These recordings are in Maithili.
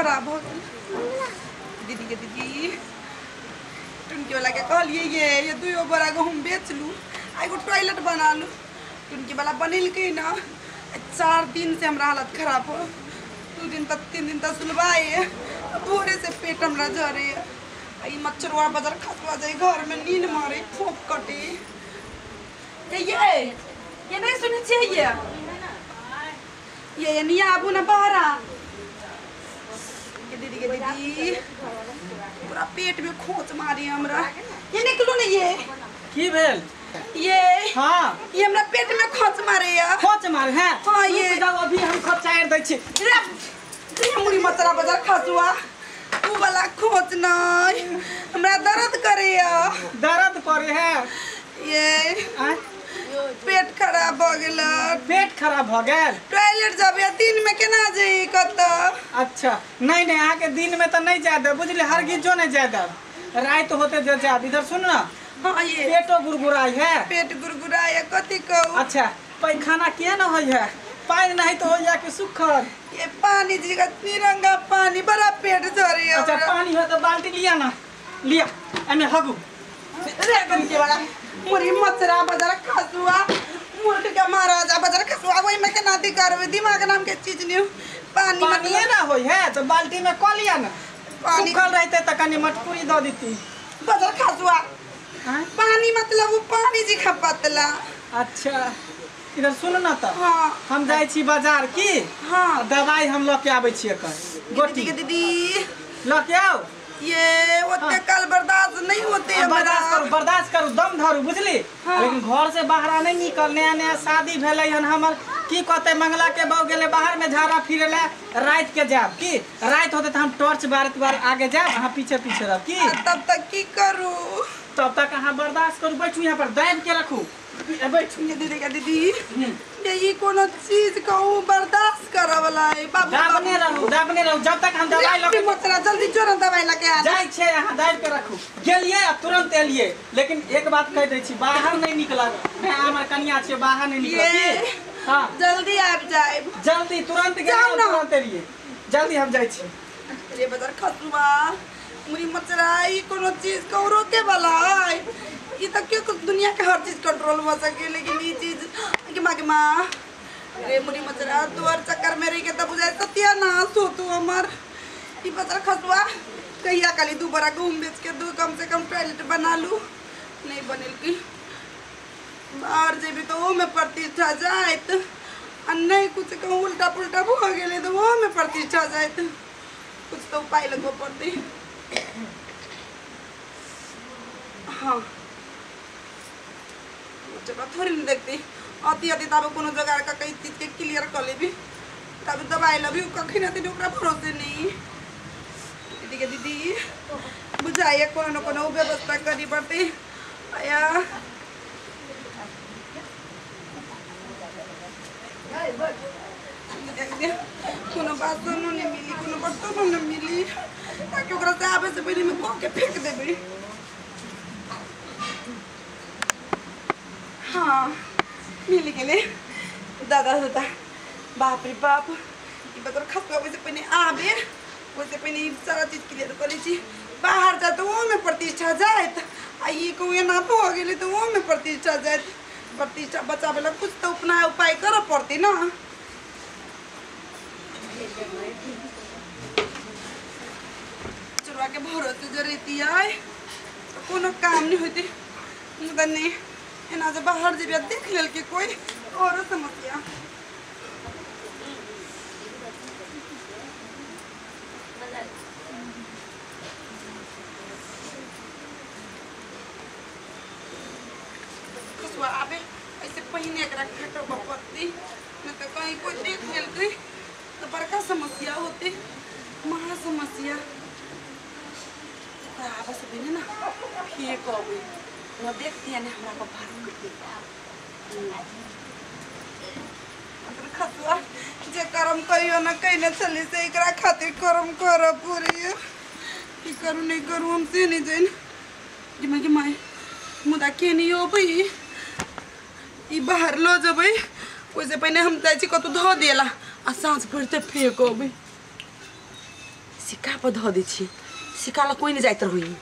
खराब हो गेल। दीदी के दीदी टुनकी वाला के कहलिए ये 2 बोरा गहूम बेच लू आ एगो टॉयलेट बना लू। टुनकी वाला बनेलकै ना, 4 दिन से हमरा हालत खराब हो, 2 दिन तक 3 दिन तक सुलवाए, भोरे से पेट हमरा जरे। ई मच्छरवा बाजार खसवा जाए घर में नींद मारे फोक कटे। ये नहीं सुनै छियै ये नहीं आबू ना बहरा। ये दीदी के दीदी पूरा पेट में खोच मारी हमरा। ये निकलू ना ये की भेल ये? हां ये हमरा पेट में खोच मारे या खोच मारे है। हां ये जाओ अभी हम खोचार दै छी। रे मुड़ी मचरा बाजार खसुआ उ वाला खोच नहीं हमरा दर्द करे या। दर्द करे है ये पेट खराब हो गेल। पेट खराब हो गेल? टॉयलेट जाबे दिन में केना जाई कत? अच्छा नहीं नहीं अहाँ के दिन में तो नहीं जाय देब बुझली, हरगिजो नहीं जाय देब, रात होते जे जाब। इधर सुन ना। हां ये पेटो गुरगुराई है? पेट गुरगुराई है कथी कहू। अच्छा पैखाना किया न होई है? पानी नहीं तो हो जा के सुखल। ये पानी जी का तिरंगा पानी बड़ा पेट झरे। अच्छा पानी हो तो बाल्टी लिया ना, लिया एमे हगू रे गन के वाला मुरी मचरा बाजार खसुआ मूर्ख के महाराजा बाजार खसुआ ओइ में केना दी करबे, दिमाग नाम के चीज नहीं। पानी पानी ना होई है तो बाल्टी में क लिया ना, सुखल रहते त कनी मटकुरी द दीती। बाजार खसुआ पानी मतलब वो पानी जी खा पतला। अच्छा इधर सुन ना त। हां हम जाय छी बाजार की। हां दवाई हम ल के आबै छी एकर गोटी के दीदी ल के आओ। ये ओते कल बर्दाश्त नहीं होते है। बर्दाश्त करू बर्दाश्त करू दम धरू बुझली। हाँ। लेकिन घर से बाहर नहीं निकल, नया नया शादी भेलै हन हमर, की कहते मंगला के बहू गेले बाहर में झाड़ा फिरे ला, रात के जाब की रात होते त हम टॉर्च बारत बार आगे जाब, अहाँ पीछे पीछे रहब की। तब तक की करू? तब तक अहाँ बर्दाश्त करू, बैठू यहाँ पर दाबि के रखू बैठू। दीदी के दीदी ये कोनो चीज कहू बर्दाश्त करे वाला है बाबू। दाबने रहू दाबने रहू जब तक हम दवाई लके मचरा जल्दी जोरन दवाई लके आ जाय छै। अहाँ दाबि के रखू, गेलिए आ तुरंत एलिए। लेकिन एक बात कह दै छी बाहर नहीं निकलब, मैं हमर कनिया छै बाहर नहीं निकलब। हां जल्दी आबि जाएब, जल्दी तुरंत गेलिए तुरंत एलिए, जल्दी हम जाय छी। रे बाजार खसुआ मुरी मचरा ई कोनो चीज कहू रोके वाला है। ई त के दुनिया के हर चीज कंट्रोल हो सके, लेकिन ई चीज के माँ के माँ रे मुरी मचरा तोहर चक्कर में रही के तब बुझाए सत्यानाश हो तू हमर। ई बचरा खसुआ कहिया काली 2 बोरा गहूम बेच के दू कम से कम टॉयलेट बना लू, नहीं बनेलकी बाहर जेबी तो वो में प्रतिष्ठा जायत, आ नहीं कुछ कहूँ उल्टा पुल्टा भऽ गेलै तो वो में प्रतिष्ठा जायत। कुछ तो उपाय लगबऽ पड़तै। हाँ थोड़ी नहीं देखती अति अति तब कोनो जोगाड़ कऽ के चीज के क्लियर कऽ लेबी तब दवाई लेबी, कखन अति ओकरा भरोसे नहीं। दीदी के दीदी बुझाइए कोनो न कोनो व्यवस्था करी पड़तै। आया कोनो बासनो नहीं मिली कोनो बर्तनो नहीं मिली, ताकि ओकरा से आबे से पहले में कह के फेंक देबै। हाँ मिल गेलै दादा दादा बाप रे बाप। ई बतर खसुआ ओइसे पहिने आबे ओइसे पहिने ई सारा चीज क्लियर करै छी। बाहर जाय तऽ ओहोमे प्रतिष्ठा जायत, आ ई कहू एना भऽ गेलै तऽ ओहोमे प्रतिष्ठा जायत। प्रतिष्ठा बचाबै लए कुछ तऽ अपना उपाय करऽ पड़तै ना। चुड़वा के भरोसे जे रहितियै तऽ कोनो काम नहि होइतै, मुदा नहि एना जे बाहर जेबै देख लेलकै कोइ औरो समस्या। खसुआ आबे ऐसे पहिने एकरा खटबऽ पड़तै, नहि तऽ कहीं कोइ देख लेलकै तऽ बड़का समस्या होतै, महा समस्या। ओकरा आबऽ से पहिने ना फेक अबै न देखती ने हमरा पर भारू करते। खसुआ जे करम कहियो न कहिने छली से एकरा खातिर करम करऽ पड़ैया। की करू नहीं करू हम से नहीं जानि। गे माय मुदा केनी अबै ई बाहर लऽ जेबै, ओहिसे पहिने हम जाइ छी कतहु धऽ देला आ साँझ पड़िते फेक अबै। सिक्का पर धऽ दै छी, सिक्का लग कोई नहीं जाइत रही।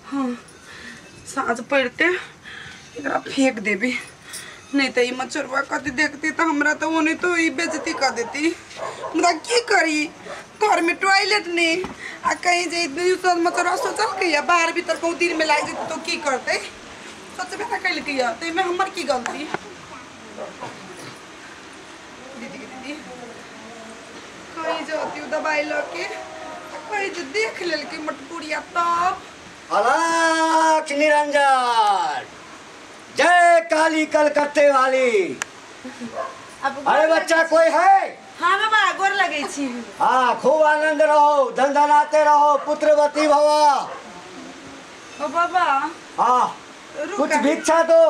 हाँ साँझ पड़ते एकरा फेंक देबी, नहीं तो ई मच्छरवा कथी देखती तो हमरा तो ओने तो ई बेइज्जती कर देती। मुदा की करी, घर में टॉयलेट नहीं आ कहीं जे मच्छरवा सोचल के बाहर भीतर कहूँ दिन में लाग जेतै तो की करते, सोचबे ना कैलकै तो एहिमे हमर की गलती। दीदी के दीदी कहीं जती दवाई लऽ के कहीं जे देख लेलकै मटकुरिया तब। अलाख निरंजन, जय काली कलकत्ते वाली। अरे बच्चा कोई है? हाँ बाबा गोर लगे छी। हाँ खूब आनंद रहो, धनधनाते रहो, पुत्रवती भवा। ओ बाबा हाँ कुछ भिक्षा दो।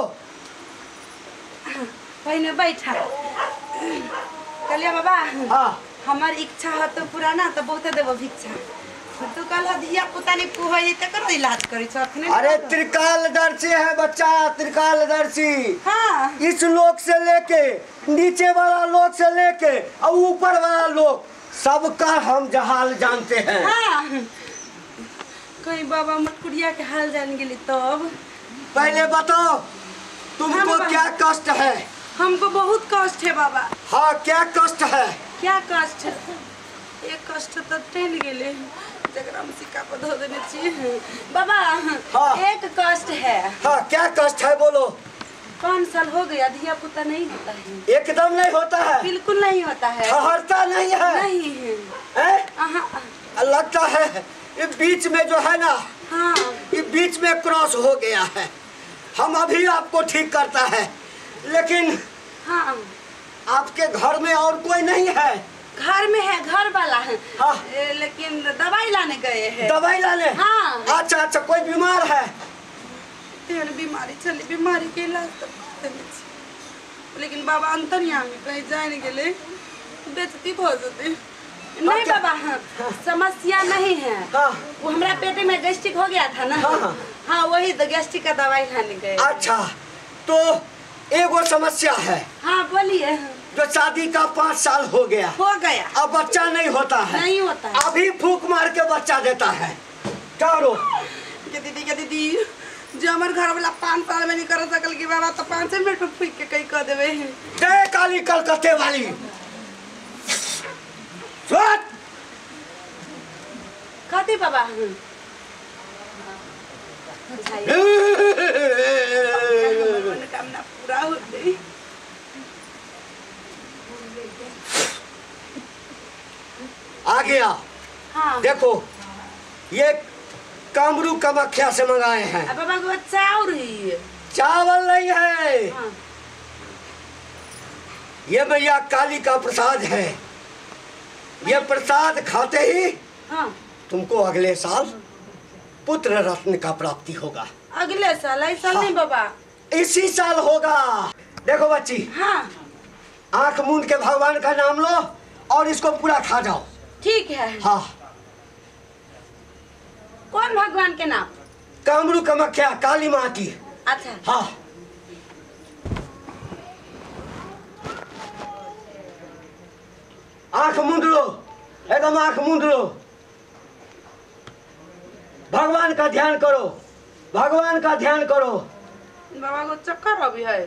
पहले बैठा कहलिए बाबा। हाँ हमार इच्छा है तो पुराना तो बहुत देबो भिक्षा। तो कल धिया पुता नहीं पुहै तकर इलाज करै छ अखने। अरे त्रिकालदर्शी है बच्चा, त्रिकालदर्शी। हाँ इस लोक से लेके नीचे वाला लोक से लेके और ऊपर वाला लोक सबका हम हाल जानते हैं। हाँ कहीं बाबा मटकुरिया के हाल जान गेली तब। पहले बताओ तुमको हाँ, क्या कष्ट है? हमको बहुत कष्ट है बाबा। हाँ क्या कष्ट है? क्या कष्ट है? एक कष्ट तो टल गेले जकरा में सिक्का पर धो देने छी बाबा। हाँ। एक कष्ट है। हाँ क्या कष्ट है बोलो? 5 साल हो गया धिया पुता नहीं होता है। एकदम नहीं होता है? बिल्कुल नहीं होता है। ठहरता नहीं है? नहीं है। लगता है ये बीच में जो है ना, हाँ ये बीच में क्रॉस हो गया है। हम अभी आपको ठीक करता है, लेकिन हाँ आपके घर में और कोई नहीं है? घर में है, घर वाला है। हाँ। लेकिन दवाई लाने गए हैं। दवाई लाने? हाँ। अच्छा अच्छा, कोई बीमार है? तेरे बीमारी चली, बीमारी के इलाज तो लेकिन बाबा अंतर्यामी कहीं जाए नहीं गेले बेइज्जती भ जेतै। नहीं बाबा हाँ, समस्या नहीं है। हाँ। वो हमारा पेट में गैस्ट्रिक हो गया था ना। हाँ। हाँ वही तो गैस्ट्रिक का दवाई लाने गए। अच्छा तो एगो समस्या है। हाँ बोलिए। जो शादी का 5 साल हो गया, हो गया, अब बच्चा नहीं होता है। नहीं होता है। अभी फूक मार के बच्चा देता है। करो के दीदी, के दीदी जो हमारे घर वाला 5 साल में नहीं कर सकल की बाबा तो 5 मिनट में फूक के कहीं कर देवे। जय काली कलकत्ते वाली। कथी बाबा? मनोकामना पूरा हो गई। आ गया। हाँ। देखो ये कामरू कामाख्या से मंगाए हैं। अब बाबा को चावल ही चावल नहीं है। हाँ। ये भैया काली का प्रसाद है। ये प्रसाद खाते ही हाँ। तुमको अगले साल पुत्र रत्न का प्राप्ति होगा। अगले साल? ऐसा हाँ। नहीं बाबा, इसी साल होगा। देखो बच्ची, हाँ आंख मूंद के भगवान का नाम लो और इसको पूरा खा जाओ। ठीक है। हाँ कौन भगवान के नाम? कामरू कामाख्या काली माँ की। अच्छा। हाँ आंख मूंद लो, एकदम आंख मूंद लो, भगवान का ध्यान करो, भगवान का ध्यान करो। बाबा को चक्कर अभी है।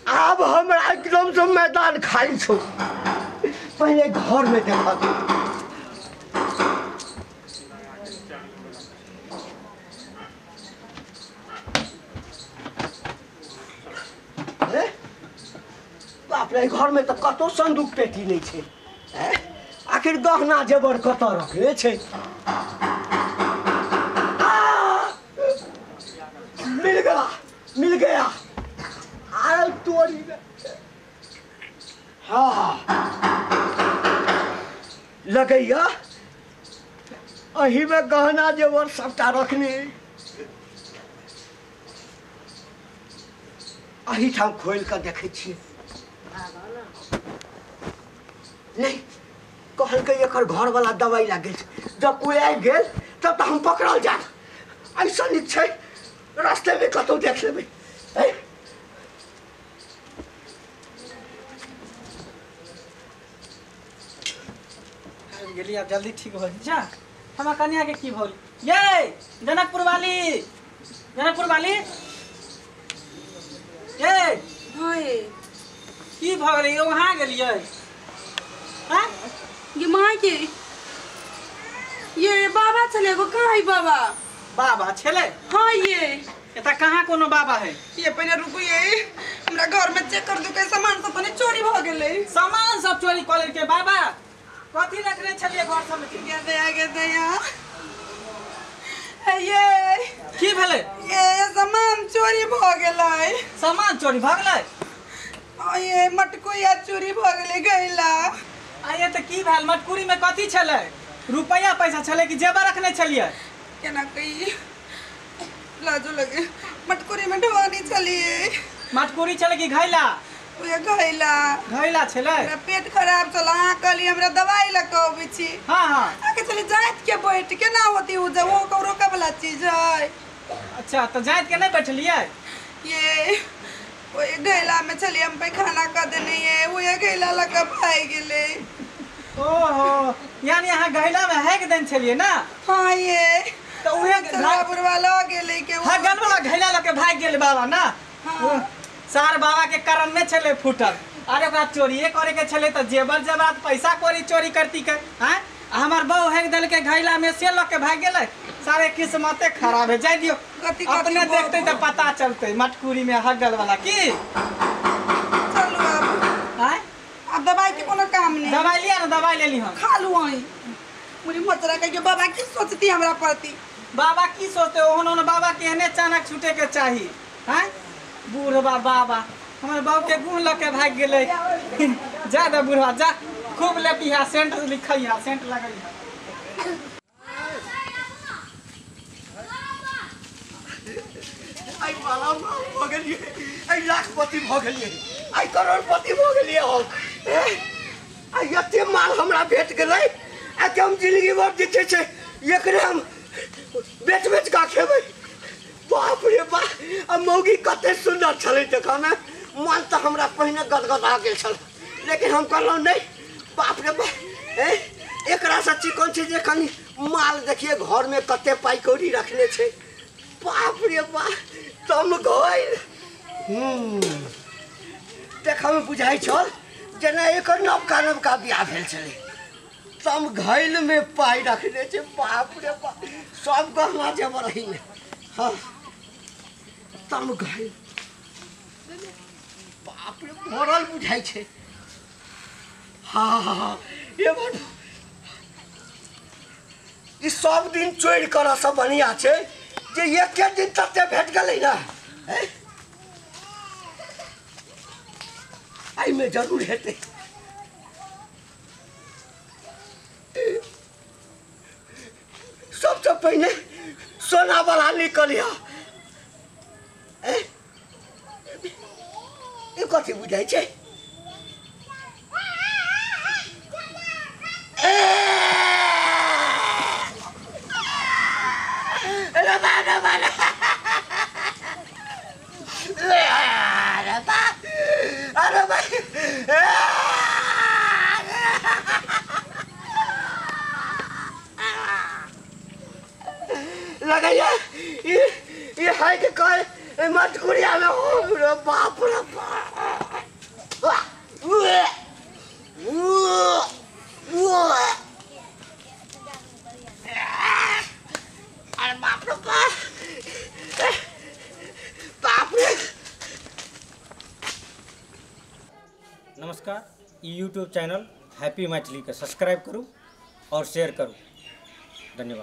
अब हमरा एकदम से मैदान खाली छो, पहले घर में देखा दे। अरे बाप रे, घर में तो कतो संदूक पेटी नहीं छे। आखिर गहना जेवर कत रखले छे। मिल गया, मिल गया। तोरी हाँ लगैया एहिमे गहना जेवर सबटा रखने। एहिठाम खोलि कऽ देखै छियै। नहि कहलकै एकर घरवला दवाइ लए गेल छै, जब ओ आबि गेल तब तऽ हम पकड़ल जायब। ऐसा नीक छै रास्तेमे कतहु देख लेबै। गेली आब जल्दी ठीक हो जा। हमरा कनिया के की भौल ये जनकपुर वाली, जनकपुर वाली ये हां की भ गेलै यो वहां गेलियै? हां ये मां के ये बाबा छले एगो। कहाँ है बाबा? बाबा छले? हां ये एता कहाँ कोनो बाबा है? ये पहले रुकू, ये हमरा घर में चेक कर दू के सामान सब तने चोरी भ गेलै। सामान सब चोरी क लेलकै बाबा? कथी रखने छलियै घर सब में? के दया के दया ये की भेलै? ये सामान चोरी भ गेलै। सामान चोरी भ गेलै? ये मटकुया चोरी भ गेलै गैला। आ ये त की भेल? मटकुरी में कथी छलै? रुपया पैसा छलै कि जेबर रखने छलियै? केना कही लाजो लगे। मटकुरी में ढोनी छलियै। मटकुरी छलै कि घैला? उहे घैला। घैला छलै? हमरा पेट खराब छल, अहाँ कहली हमरा दवाई लऽ कऽ अबै छी। हाँ हाँ आके चली जाइत के बैठ केना होती उ जब वो रोके वाला चीज है। अच्छा तो जाइत के नहीं बैठलियै? ये ओए घैला में छलियै, हम पैखाना कऽ देने ये, उहे घैला लऽ कऽ भागि गेलै। ओहो यानी अहाँ घैला में हैक देने छलियै ना? हाँ ये तो उहे बुढ़वा लऽ गेलै के हगल वाला घैला लऽ के भागि गेलै बाबा ना? हाँ सार बाबा के कारण में छले फूटल। अरे ओकरा चोरिए करे के छले त जेबर जेवरात पैसा कोरी चोरी करती के हैं? हमर बहू हेक देलके घैला में से लऽ के भागि गेलै। सारे किस्मते खराब है। जाय दियो अपने देखते त पता चलते मटकुरी में हगल वाला की। चलू अब हैं अब दवाई के कोनो काम नहीं। दवाई लिया ना, दवाई ले ली हम खा लू। आई मुरी मोचरा कह के बाबा की सोचती हमरा प्रति? बाबा की सोचते? ओहन ओहन बाबा के एहने चानक छूटे के चाही हैं? बूढ़वा बाबा हमर बाबू के गुण लऽ के भागि गेलै। जा दे बूढ़वा जा, खूब लेपिहा सेंट लिखैहा सेंट लगैहा। आई बाला भऽ गेलियै, आई लाखपति भऽ गेलियै, आई करोड़पति भऽ गेलियै हम। आई एते माल हमरा भेट गेलै आ कि हम जिंदगी भर जे छै से एकरे हम बेच बेच कऽ खेबै। बाप रे बाप, आ मौगी कते सुन्दर छलै देखऽमे। मन तऽ हमरा पहिने गदगदा गेल छल, लेकिन हम कहलहुँ नहि बाप रे बाप, एकरासँ चिकन छै जे कनि माल देखिए घरमे कते पाइ कौड़ी रखने छै। बाप रे बाप तम गइल। देखऽमे बुझाइ छल जेना एकर नवका नवका बियाह भेल छलै। तम घैलमे पाइ रखने छै। बाप रे बाप सब गहना जेबर एहिमे। हाँ तम घैल बाप रे भरल बुझाइ छै। हाँ हाँ ये ई सब दिन चोरि करऽसँ बढ़िआँ छै जे एके दिन तते भेट गेलै ने। एहिमे जरूर हेतै। सबसँ पहिने सोना वाला निकलिया। ई कथी बुझाइ छै? लगैया ये है के कहे मटकुरिया में हो रे बाप रे बाप। अरे बाप रे बाप, बाप रे। नमस्कार, यूट्यूब चैनल हैप्पी मैथिली के सब्सक्राइब करू और शेयर करू। धन्यवाद।